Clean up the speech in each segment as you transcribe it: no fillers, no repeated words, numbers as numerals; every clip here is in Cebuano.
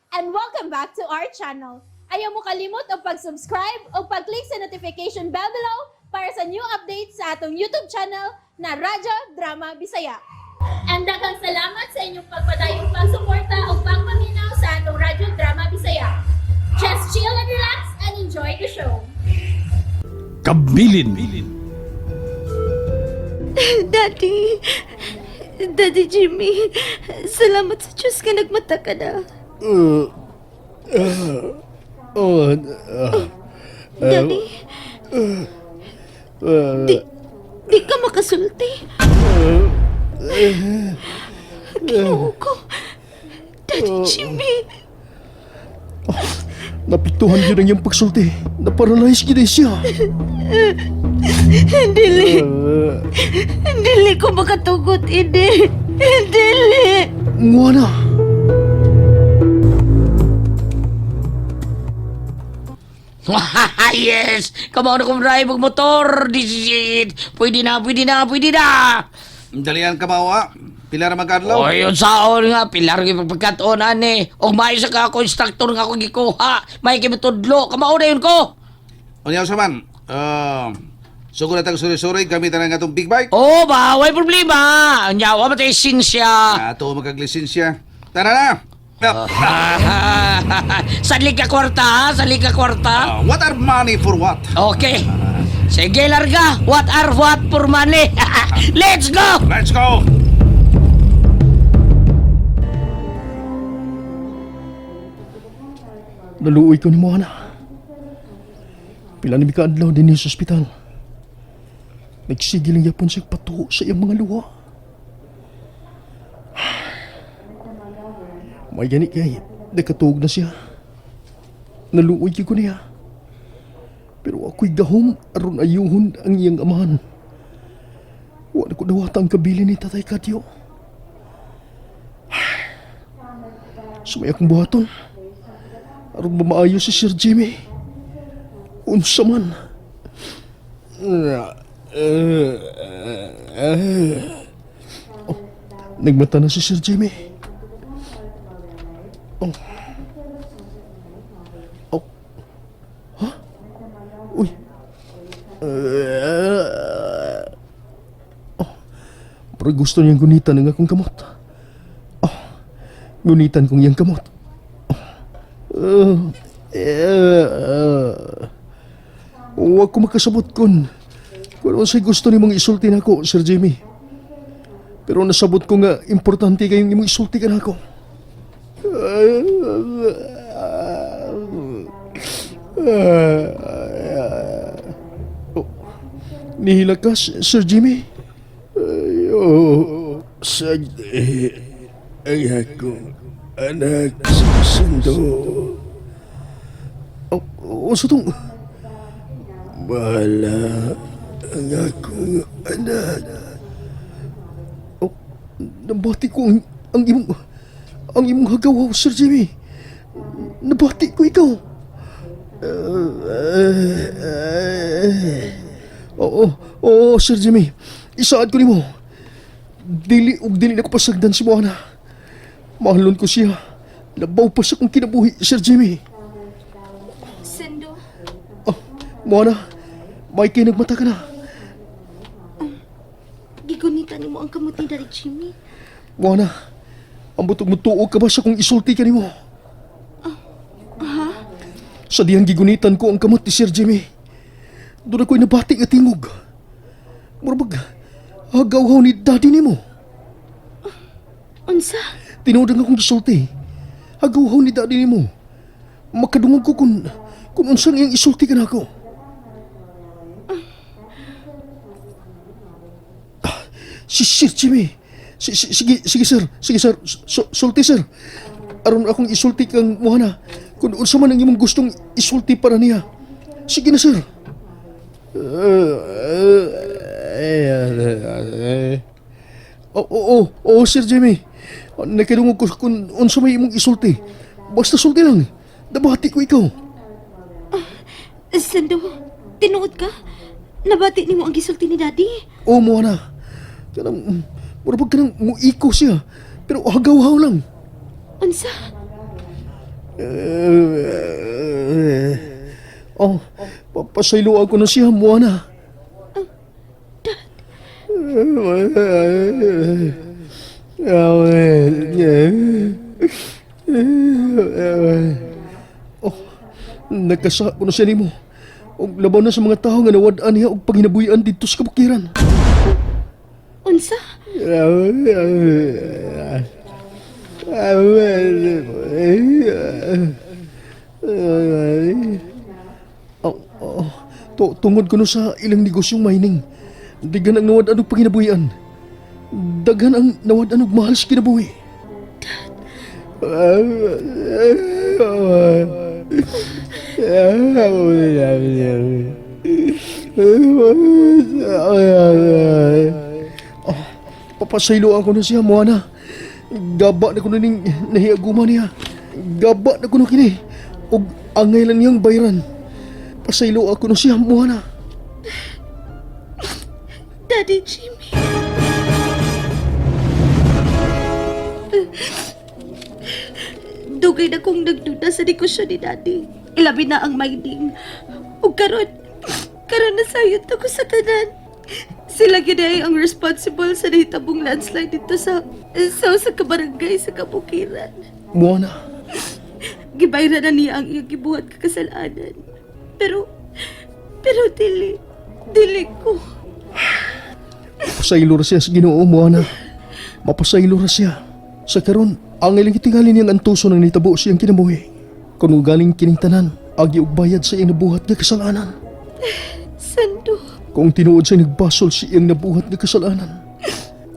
And welcome back to our channel. Ayaw mo kalimot og pag-subscribe o pag-click sa notification bell below para sa new updates sa atong YouTube channel na Radyo Drama Bisaya. And daghang salamat sa inyong pagpadayong pagsuporta o pagpaminaw sa atong Radyo Drama Bisaya. Just chill and relax and enjoy the show. Kabilin. Daddy! Daddy Jimmy, salamat sa Diyos nga nagmata ka na. Oh, Daddy, di ka makasulti. Ginoo ko. Daddy Jimmy. Napiktuhan yun ang iyang pagsulti. Naparalyze gid siya. Dili. Dili ko makatugot, ini. Dili. Ngwana. Yes! Kamo na kong drive og motor. This is it. Pwede na, pwede na, pwede na. Dalian ka mawa. Pila ra magkadlaw. Oy, unsaon nga pilar gyud pagkat-on ani. Og maayo sa ka ako instructor nga ako gikuha. May kay mitudlo. Kamao na yun ko. Unya sa man. Sugod na tag suri-suri gamit na nga atong big bike. Oh, ba, way problema. Nya wa man tay lisensya. Ato magkaglisensya. Tara na. Sanli ka kwarta, ha? Sanli ka kwarta. What are money for what? Okay. Sige, larga. What are what for money? Let's go! Let's go. Naluoy ko ni Moana. Pila ni mikaadlaw din sa ospital. Nagsigil ang yapon siya patuo sa iyang mga luha. May gani kay nakatuog na siya. Naluoy ko niya. Pero ako'y gahom aron ayuhon ang iyang amahan. Wala ko dawata ang kabili ni Tatay Kadyo. Sumay akong buhaton. Aron mamaayo si Sir Jimmy. Unsa man. Oh, nagmata na si Sir Jimmy. Oh. Oh. Ha? Uy. Oh. Pero gusto niyang gunitan ang akong kamot. Oh. Gunitan kong iyang kamot. Huwag ko makasabot kung ano sa'y gusto ni mong isulti na ako, Sir Jimmy. Pero nasabot ko nga importante kayong imong isulti ka na ako. Oh, nihila ka, Sir Jimmy? Ay, oh, Sagdi ang akong anak sa sundo. Oh, oh, sa tong... Bahala ang akong anak. Oh, nabati ko ang imong hagaw, Sir Jimmy. Nabati ko ikaw. Oo, oo, Sir Jimmy. Isaad ko nimo. Dili ug dili na ko pasagdan si Moana. Mahalon ko siya. Labaw pa sa kong kinabuhi, Sir Jimmy. Sendo, Oh, Moana, may kay nagmata ka na. gigunitan nimo ang kamot ni Daddy Jimmy. Moana, ambot og mutuo ka ba sa kong isulti ka nimo? Sa dihang gigunitan ko ang kamot ni Sir Jimmy. Doon ako'y nabati nga tingog. Murabag, hagaw-haw ni daddy nimo. Unsa? Tinuod ang akong gisulti. Hagaw-haw ni daddy nimo. Makadungog ko kung unsang iyang isulti ka nako. Ah, si Sir Jimmy. Sige, sige sir, sige sir, sulti sir. Aron akong isulti kang Moana. Kung unsa man ang imong gustong isulti para niya. Sige na sir. Oo, oo, oo, Sir Jimmy. Nakadungog ko kung unsa may imong isulti. Basta sulti lang. Nabati ko ikaw. Sendo, tinuod ka? Nabati nimo ang gisulti ni Daddy? Oo, Moana. Kanang, mura pag kanang muiko siya. Pero hagaw-haw lang. Unsa? Oh, papasaylo ako na siya, Moana. Oh, nagkasa ko na siya nimo. Og labaw na sa mga tao nga nawad-an niya og panginabuhian didto sa kabukiran. Unsa? Oh, oh, tungod kuno sa ilang negosyong mining. Daghan ang nawad-an og panginabuhian. Daghan ang nawad-an og mahal sa kinabuhi. Oh, papasaylo ako na siya, Moana. Gaba na ko na ning nahiaguma niya. Gaba na ko na kini. Og angay lang niyang bayran. Pasaylo ako na siya, Moana. Daddy Jimmy. Dugay na kong nagduda sa negosyo ni Daddy. Ilabi na ang mining. Ug karon, karon na sayot ako sa tanan. Sila gyud ay ang responsible sa nahitabong landslide dito sa kabarangay sa kabukiran. Moana, Gibayran na niya ang iyang gibuhat kakasalanan. Pero dili, dili ko. Mapasaylo ra siya sa Ginoo, Moana. Mapasaylo ra siya. Sa karon, ang ilang itingali niyang antuso ng nitabo siyang kinabuhi. Kung galing kining tanan, agi og bayad sa iyang nabuhat nga kasalanan. Sando. Kung tinuod sa nagbasol sa iyang nabuhat nga kasalanan.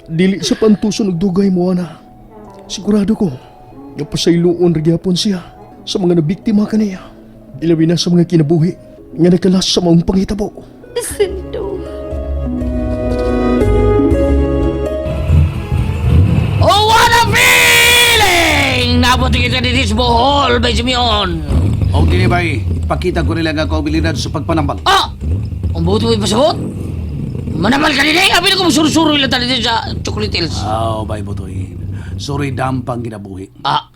Dili sa pantuso og dugay, Moana. Sigurado ko, nga pasayloon ra gyapon siya sa mga nabiktima kaniya. Ilabi na sa mga kinabuhi nga nakalas sa maong panghitabo. Sando. Oh, what a feeling! Nabot kita dito sa Bohol, Bay Simeon. Og dili bay, pakita ko nila nga ako abilidad sa pagpanambal. Ah! Ang buto mo'y pasabot? Manamal ka nila, abi na ko masurusuro ilang tali dito sa Chocolate Hills. Aw, bay butoy. Sorry dampang ginabuhi. Ah,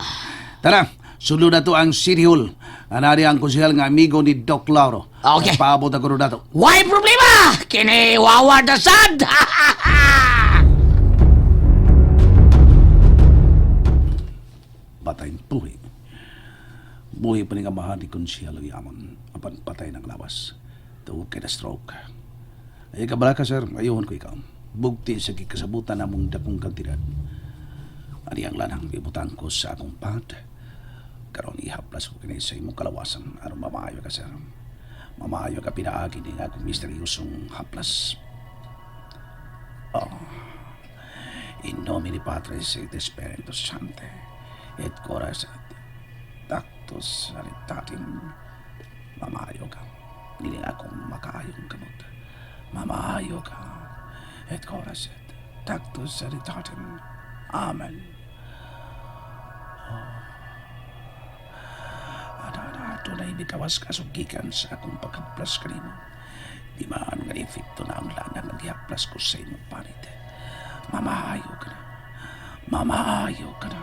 Tara, sulod na to ang City Hall. Anari ang konsehal nga amigo ni Doc Lauro. Okay. Paabot ako dato. why problema? Kini wawa na sad! Patay buhi. Buhi pa ni nga amahan ni konsehal Yamon. Apan patay ng lawas. Tuog kay na stroke. Ay kabala ka sir, ayuhon ko ikaw. Bugti sa gikasabutan namong dakong kantidad. Ani ang lanang gibutan ko sa akong pad. Karon ihaplas ko kini sa imong kalawasan aron mamaayo ka sir. Mamaayo ka pinaagi ni nga akong misteryosong haplas. Oh. In nomine Patris et Spiritus Sancte et coras et tactus salitatim. Mamaayo ka. Dili akong makaayong kamot. Mamaayo ka. Et coras et tactus salitatim. Amen. Ato na ibitawas ka sugikan sa akong pagkaplas kanimo. Di man nga epekto na ang lanang nga gihaplas ko sa imong panit. Mamahayo ka na. Mamahayo ka na.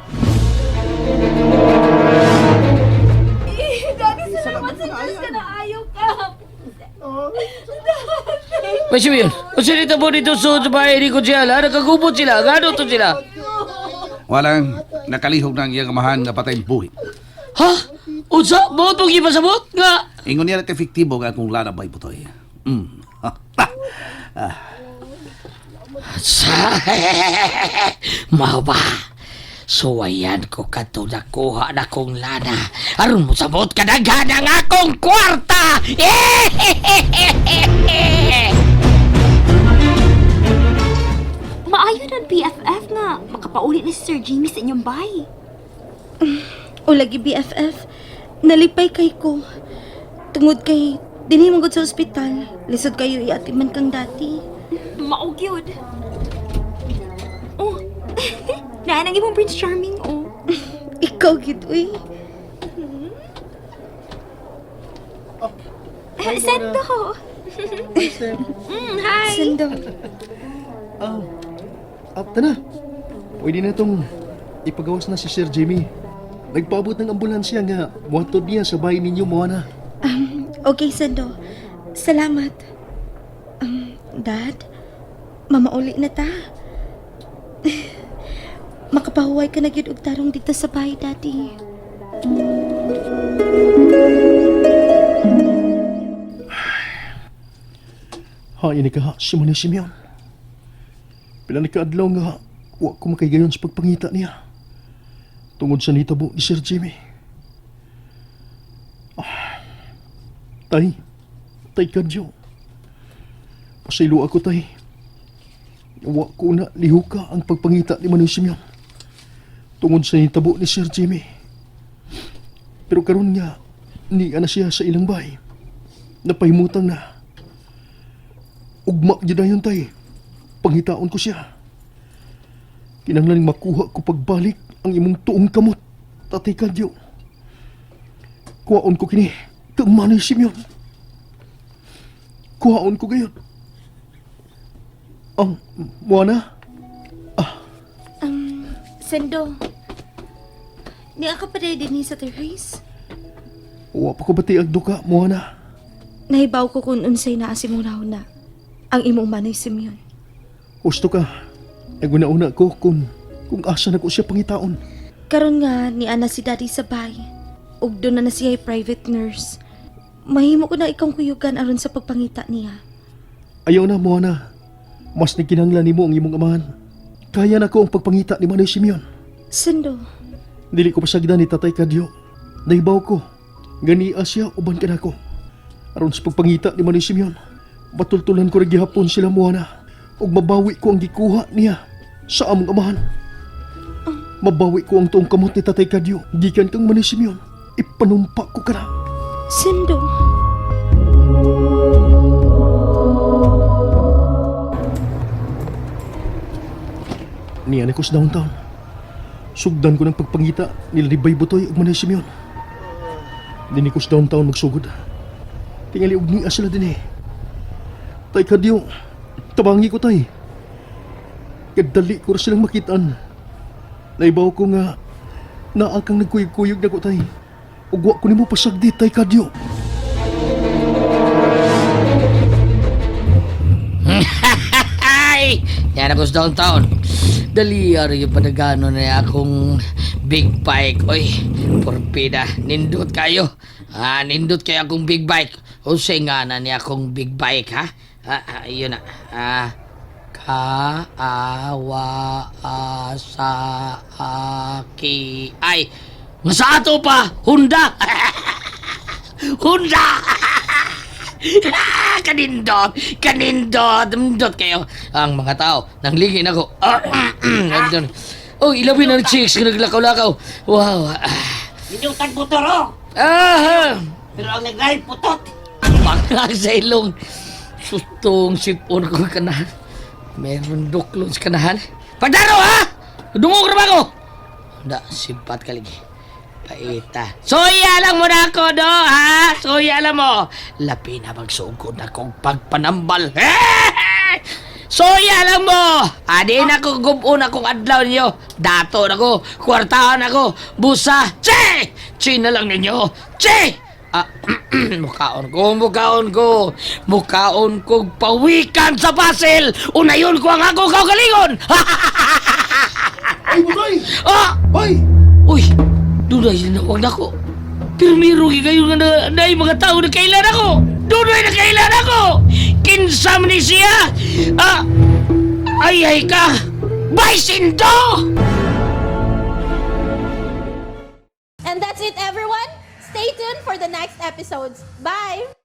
Daddy, salamat sa Diyos ka na ayaw ka. Bay Simeon, kung sinita mo dito sa bahay ni Konsehal, ha? Nakagubot sila, gano to sila? Walang nakalihog na ang iyang amahan nga patay buhi. Ha? Unsa? Buot mong ipasabot? Nga! Ingon niya na epektibo nga akong lana bay butoy. Sa... Mao ba? Suwayan ko kadto nakuha na kong lana. Aron mo sabot kadaghan ang akong kwarta! Maayo nun, BFF nga. Makapauli ni si Sir Jimmy sa inyong bahay. O lagi BFF, nalipay kay ko. Tungod kay dinhi man gud sa ospital, lisod kayo iatiman kang dati. Maog yun. Oh, naan ang imong Prince Charming, oh. Ikaw gid uy. Sendo. Hi. Sando. At na. Pwede na itong ipagawas na si Sir Jimmy. Nagpaabot ng ambulansya nga muhatod niya sa bahay ninyo, Moana. Okay, Sando. Salamat. Dad, mamauli na ta. Makapahuway ka na gyud og tarong dito sa bahay, Daddy. Hain ka ha, si Manny Simeon. Pila ni kaadlaw nga wa ko makaigayon sa pagpangita niya. Tungod sa nitabo ni Sir Jimmy. Ah, tay, tay kadyo. Pasaylo ako, tay. Wa ko na lihuka ang pagpangita ni Manoy Simeon. Tungod sa nitabo ni Sir Jimmy. Pero karon nga, niya na siya sa ilang bahay. Napahimutang na. Ugma gyud dayon, tay. Pangitaon ko siya. Kinahanglan makuha ko pagbalik ang imong tuong kamot. Tatay Kadyo. Kuhaon ko kini kang Manoy Simeon. Kuhaon ko gayon. Ang Moana, Sendo, niya ka pa din sa terrace? wa pa ko bati ang duka, Moana. Nahibaw ko kung unsay naa si mong na ang imong Manoy Simeon. Husto ka. Naguna-una ko kung asa na ko siya pangitaon. Karon nga ni ana si Daddy sa bahay. Ug doon na na siya ay private nurse. Mahimo ko na ikong kuyugan aron sa pagpangita niya. Ayaw na, Moana. Mas nagkinahanglan nimo ang imong amahan. Kaya na ko ang pagpangita ni Manoy Simeon. Sendo, Dili ko pasagdan ni Tatay Kadyo. Nahibaw ko. Gania siya uban ka nako. Aron sa pagpangita ni Manoy Simeon, matultulan ko ra gihapon sila, Moana. Ug mabawi ko ang gikuha niya sa among amahan. Mabawi ko ang tuong kamot ni Tatay Kadyo. Gikan kang Manoy Simeon, ipanumpa ko ka na. Sendo. Niya na ko sa downtown. Sugdan ko ng pagpangita nila ni Bay Butoy ug Manoy Simeon. Dini ko sa downtown magsugod. Tingali og niya sila din eh. Tay Kadyo, tabangi ko, tay. Kadali ko ra silang makitaan. Naibaw ko nga naa kang nagkuyog-kuyog na ko, tay. Ug wa ko nimo pasagdi, tay Kadyo. Ay! Yan ako sa downtown. Dali, ano yung panagano na akong big bike. Oy, porpida. Nindot kayo. Ah, nindot kayo akong big bike. Unsay nga na niya akong big bike, ha? Ah, ah, yun na. Ah, ka a wa a sa a ki ay. Nga sa ato pa, Honda. Honda. Kanindot! Kanindot! Nindot kayo! Ang mga tao, nanglingin ako. Ah, oh, ilabi na ng chicks, naglakaw-lakaw. Wow. Inyong tagmotor, oh! Ah! Pero ang nag-drive, putot! Panglang sa ilong. Sustong sipon ko kanahan. Meron duklon sa kanahan. Pagdaro, ha! Dungog na ba ako? Da, simpat kaligi. Paita. Soya lang mo na ako, do, ha? Soya lang mo. Lapi na magsugod akong pagpanambal. Soya lang mo! Adi na ko gubon akong adlaw ninyo. Dato na ko, kwartahan ako, busa. Che! Che na lang ninyo. Che! Ah, mukaon ko, mukaon ko. Mukaon ko pawikan sa basil. Unayon ko ang akong kaugalingon. Ay, Butoy! Ah! Ay! Uy, dunay sinawag na ko. Pero meron kayo nga na, na mga tao na kailan ako. Dunay na kailan ako. Kinsa man ni siya. Ah, ay ay ka. Bay sindo! And that's it, everyone. Stay tuned for the next episodes. Bye!